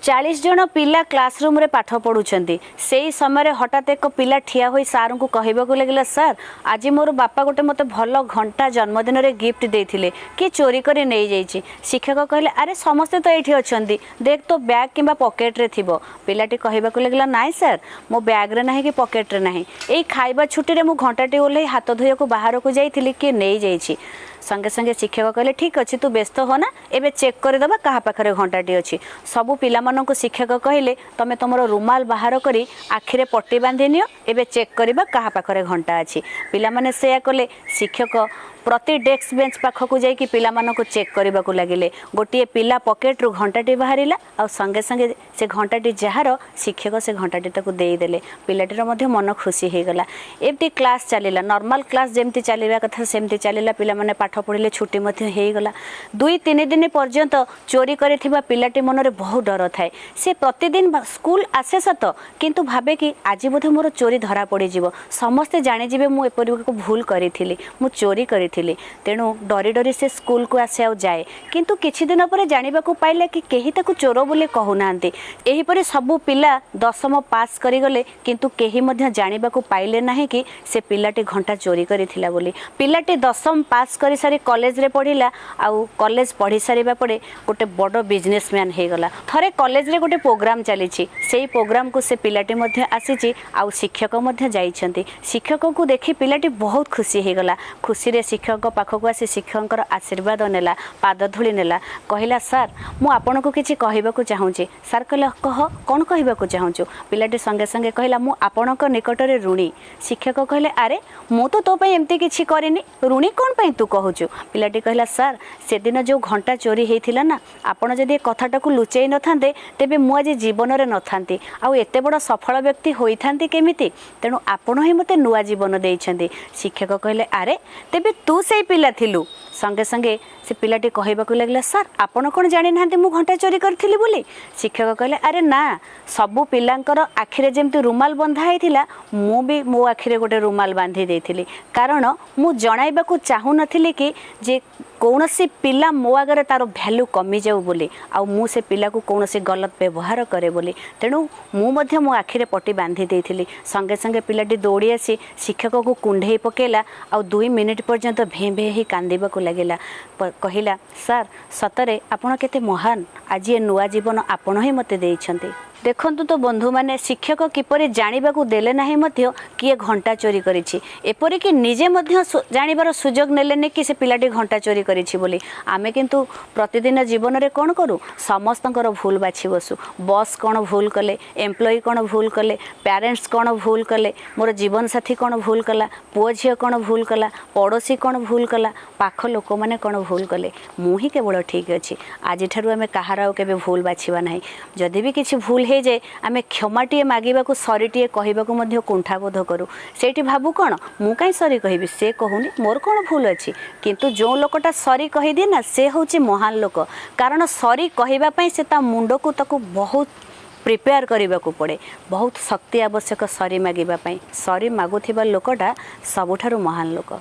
40 ଜଣ ପିଲା କ୍ଲାସରୁମ୍ରେ ପାଠ ପଢ଼ୁଛନ୍ତି। ସେଇ ସମୟରେ ହଠାତ୍ ଏକ ପିଲା ଠିଆ ହୋଇ ସାର୍ଙ୍କୁ କହିବାକୁ ଲାଗିଲା, "ସାର୍, ଆଜି ମୋର ବାପା ଗୋଟେ ମୋତେ ଭଲ ଘଣ୍ଟା ଜନ୍ମଦିନରେ ଗିଫ୍ଟ ଦେଇଥିଲେ, କିଏ ଚୋରି କରି ନେଇଯାଇଛି।" ଶିକ୍ଷକ କହିଲେ, "ଆରେ, ସମସ୍ତେ ତ ଏଇଠି ଅଛନ୍ତି, ଦେଖ ତୋ ବ୍ୟାଗ୍ କିମ୍ବା ପକେଟରେ ଥିବ।" ପିଲାଟି କହିବାକୁ ଲାଗିଲା, "ନାଇଁ ସାର୍, ମୋ ବ୍ୟାଗ୍ରେ ନାହିଁ କି ପକେଟରେ ନାହିଁ। ଏଇ ଖାଇବା ଛୁଟିରେ ମୁଁ ଘଣ୍ଟାଟି ଓହ୍ଲାଇ ହାତ ଧୋଇବାକୁ ବାହାରକୁ ଯାଇଥିଲି, କିଏ ନେଇଯାଇଛି।" ସଙ୍ଗେ ସଙ୍ଗେ ଶିକ୍ଷକ କହିଲେ, "ଠିକ୍ ଅଛି, ତୁ ବ୍ୟସ୍ତ ହୋନା, ଏବେ ଚେକ୍ କରିଦେବା କାହା ପାଖରେ ଘଣ୍ଟାଟି ଅଛି।" ସବୁ ପିଲାମାନଙ୍କୁ ଶିକ୍ଷକ କହିଲେ, "ତମେ ତୁମର ରୁମାଲ ବାହାର କରି ଆଖିରେ ପଟି ବାନ୍ଧି ନିଅ, ଏବେ ଚେକ୍ କରିବା କାହା ପାଖରେ ଘଣ୍ଟା ଅଛି।" ପିଲାମାନେ ସେୟା କଲେ। ଶିକ୍ଷକ ପ୍ରତି ଡେସ୍କ ବେଞ୍ଚ ପାଖକୁ ଯାଇକି ପିଲାମାନଙ୍କୁ ଚେକ୍ କରିବାକୁ ଲାଗିଲେ। ଗୋଟିଏ ପିଲା ପକେଟରୁ ଘଣ୍ଟାଟି ବାହାରିଲା ଆଉ ସଙ୍ଗେ ସଙ୍ଗେ ସେ ଘଣ୍ଟାଟି ଯାହାର, ଶିକ୍ଷକ ସେ ଘଣ୍ଟାଟି ତାକୁ ଦେଇଦେଲେ। ପିଲାଟିର ମଧ୍ୟ ମନ ଖୁସି ହେଇଗଲା। ଏମିତି କ୍ଲାସ୍ ଚାଲିଲା। ନର୍ମାଲ କ୍ଲାସ୍ ଯେମିତି ଚାଲିବା କଥା ସେମିତି ଚାଲିଲା। ପିଲାମାନେ ପାଠ ପଢ଼ିଲେ, ଛୁଟି ମଧ୍ୟ ହେଇଗଲା। 2-3 ଦିନ ପର୍ଯ୍ୟନ୍ତ ଚୋରି କରିଥିବା ପିଲାଟି ମନରେ ବହୁତ ଡର ଥାଏ। ସେ ପ୍ରତିଦିନ ସ୍କୁଲ ଆସେ ସତ, କିନ୍ତୁ ଭାବେ କି ଆଜି ବୋଧେ ମୋର ଚୋରି ଧରା ପଡ଼ିଯିବ, ସମସ୍ତେ ଜାଣିଯିବେ ମୁଁ ଏପରି ଏକ ଭୁଲ କରିଥିଲି, ମୁଁ ଚୋରି କରିଥିଲି। ତେଣୁ ଡରି ଡରି ସେ ସ୍କୁଲକୁ ଆସେ ଆଉ ଯାଏ। କିନ୍ତୁ କିଛି ଦିନ ପରେ ଜାଣିବାକୁ ପାଇଲା କି କେହି ତାକୁ ଚୋର ବୋଲି କହୁନାହାନ୍ତି। ଏହିପରି ସବୁ ପିଲା ଦଶମ ପାସ୍ କରିଗଲେ, କିନ୍ତୁ କେହି ମଧ୍ୟ ଜାଣିବାକୁ ପାଇଲେ ନାହିଁ କି ସେ ପିଲାଟି ଘଣ୍ଟା ଚୋରି କରିଥିଲା ବୋଲି। ପିଲାଟି ଦଶମ ପାସ୍ କରିସାରି କଲେଜରେ ପଢ଼ିଲା ଆଉ କଲେଜ ପଢ଼ି ସାରିବା ପରେ ଗୋଟେ ବଡ଼ ବିଜନେସମ୍ୟାନ୍ ହେଇଗଲା। ଥରେ କଲେଜରେ ଗୋଟେ ପ୍ରୋଗ୍ରାମ ଚାଲିଛି। ସେଇ ପ୍ରୋଗ୍ରାମକୁ ସେ ପିଲାଟି ମଧ୍ୟ ଆସିଛି ଆଉ ଶିକ୍ଷକ ମଧ୍ୟ ଯାଇଛନ୍ତି। ଶିକ୍ଷକଙ୍କୁ ଦେଖି ପିଲାଟି ବହୁତ ଖୁସି ହେଇଗଲା। ଖୁସିରେ ଶିକ୍ଷକଙ୍କ ପାଖକୁ ଆସି ଶିକ୍ଷକଙ୍କର ଆଶୀର୍ବାଦ ନେଲା, ପାଦ ଧୂଳି ନେଲା। କହିଲା, "ସାର୍, ମୁଁ ଆପଣଙ୍କୁ କିଛି କହିବାକୁ ଚାହୁଁଛି।" ସାର୍ କହିଲେ, "କହ, କ'ଣ କହିବାକୁ ଚାହୁଁଛୁ?" ପିଲାଟି ସଙ୍ଗେ ସଙ୍ଗେ କହିଲା, "ମୁଁ ଆପଣଙ୍କ ନିକଟରେ ଋଣୀ।" ଶିକ୍ଷକ କହିଲେ, "ଆରେ, ମୁଁ ତ ତୋ ପାଇଁ ଏମିତି କିଛି କରିନି, ଋଣୀ କ'ଣ ପାଇଁ ତୁ କହୁଛୁ?" ପିଲାଟି କହିଲା, "ସାର୍, ସେଦିନ ଯେଉଁ ଘଣ୍ଟା ଚୋରି ହେଇଥିଲା ନା, ଆପଣ ଯଦି ଏ କଥାଟାକୁ ଲୁଚେଇ ନଥାନ୍ତେ, ତେବେ ମୁଁ ଆଜି ଜୀବନରେ ନଥାନ୍ତି ଆଉ ଏତେ ବଡ଼ ସଫଳ ବ୍ୟକ୍ତି ହୋଇଥାନ୍ତି କେମିତି? ତେଣୁ ଆପଣ ହିଁ ମୋତେ ନୂଆ ଜୀବନ ଦେଇଛନ୍ତି।" ଶିକ୍ଷକ କହିଲେ, "ଆରେ, ତେବେ ତୁ ସେଇ ପିଲା ଥିଲୁ।" ସଙ୍ଗେ ସଙ୍ଗେ ସେ ପିଲାଟି କହିବାକୁ ଲାଗିଲା, "ସାର୍, ଆପଣ କ'ଣ ଜାଣିନାହାନ୍ତି ମୁଁ ଘଣ୍ଟା ଚୋରି କରିଥିଲି ବୋଲି?" ଶିକ୍ଷକ କହିଲେ, "ଆରେ ନା, ସବୁ ପିଲାଙ୍କର ଆଖିରେ ଯେମିତି ରୁମାଲ ବନ୍ଧା ହେଇଥିଲା, ମୁଁ ବି ମୋ ଆଖିରେ ଗୋଟେ ରୁମାଲ ବାନ୍ଧି ଦେଇଥିଲି। କାରଣ ମୁଁ ଜଣାଇବାକୁ ଚାହୁଁନଥିଲି କି ଯେ କୌଣସି ପିଲା ମୋ ଆଗରେ ତା'ର ଭ୍ୟାଲୁ କମିଯାଉ ବୋଲି ଆଉ ମୁଁ ସେ ପିଲାକୁ କୌଣସି ଗଲତ ବ୍ୟବହାର କରେ ବୋଲି। ତେଣୁ ମୁଁ ମଧ୍ୟ ମୋ ଆଖିରେ ପଟି ବାନ୍ଧି ଦେଇଥିଲି।" ସଙ୍ଗେ ସଙ୍ଗେ ପିଲାଟି ଦୌଡ଼ି ଆସି ଶିକ୍ଷକକୁ କୁଣ୍ଢେଇ ପକାଇଲା ଆଉ 2 ମିନିଟ୍ ପର୍ଯ୍ୟନ୍ତ ଭେଁ ଭେଁ ହେଇ କାନ୍ଦିବାକୁ ଲାଗିଲା। କହିଲା, "ସାର୍, ସତରେ ଆପଣ କେତେ ମହାନ। ଆଜି ଏ ନୂଆ ଜୀବନ ଆପଣ ହିଁ ମୋତେ ଦେଇଛନ୍ତି।" ଦେଖନ୍ତୁ ତ ବନ୍ଧୁମାନେ, ଶିକ୍ଷକ କିପରି ଜାଣିବାକୁ ଦେଲେ ନାହିଁ ମଧ୍ୟ କିଏ ଘଣ୍ଟା ଚୋରି କରିଛି। ଏପରିକି ନିଜେ ମଧ୍ୟ ଜାଣିବାର ସୁଯୋଗ ନେଲେନି କି ସେ ପିଲାଟି ଘଣ୍ଟା ଚୋରି କରିଛି ବୋଲି। ଆମେ କିନ୍ତୁ ପ୍ରତିଦିନ ଜୀବନରେ କ'ଣ କରୁ? ସମସ୍ତଙ୍କର ଭୁଲ ବାଛି ବସୁ। ବସ୍ କ'ଣ ଭୁଲ କଲେ, ଏମ୍ପ୍ଲୟି କ'ଣ ଭୁଲ କଲେ, ପ୍ୟାରେଣ୍ଟସ୍ କ'ଣ ଭୁଲ କଲେ, ମୋର ଜୀବନସାଥୀ କ'ଣ ଭୁଲ କଲା, ପୁଅ ଝିଅ କ'ଣ ଭୁଲ କଲା, ପଡ଼ୋଶୀ କ'ଣ ଭୁଲ କଲା, ପାଖ ଲୋକମାନେ କ'ଣ ଭୁଲ କଲେ, ମୁଁ ହିଁ କେବଳ ଠିକ୍ ଅଛି। ଆଜିଠାରୁ ଆମେ କାହାର ଆଉ କେବେ ଭୁଲ ବାଛିବା ନାହିଁ। ଯଦି ବି କିଛି ଭୁଲ ହେଇଯାଏ, ଆମେ କ୍ଷମାଟିଏ ମାଗିବାକୁ, ସରିଟିଏ କହିବାକୁ ମଧ୍ୟ କୁଣ୍ଠାବୋଧ କରୁ। ସେଇଠି ଭାବୁ କ'ଣ, ମୁଁ କାହିଁ ସରି କହିବି, ସେ କହୁନି, ମୋର କ'ଣ ଭୁଲ ଅଛି? କିନ୍ତୁ ଯେଉଁ ଲୋକଟା ସରି କହିଦିଏ ନା, ସେ ହେଉଛି ମହାନ ଲୋକ। କାରଣ ସରି କହିବା ପାଇଁ ସେ ତା ମୁଣ୍ଡକୁ ତାକୁ ବହୁତ ପ୍ରିପେୟାର କରିବାକୁ ପଡ଼େ, ବହୁତ ଶକ୍ତି ଆବଶ୍ୟକ ସରି ମାଗିବା ପାଇଁ। ସରି ମାଗୁଥିବା ଲୋକଟା ସବୁଠାରୁ ମହାନ ଲୋକ।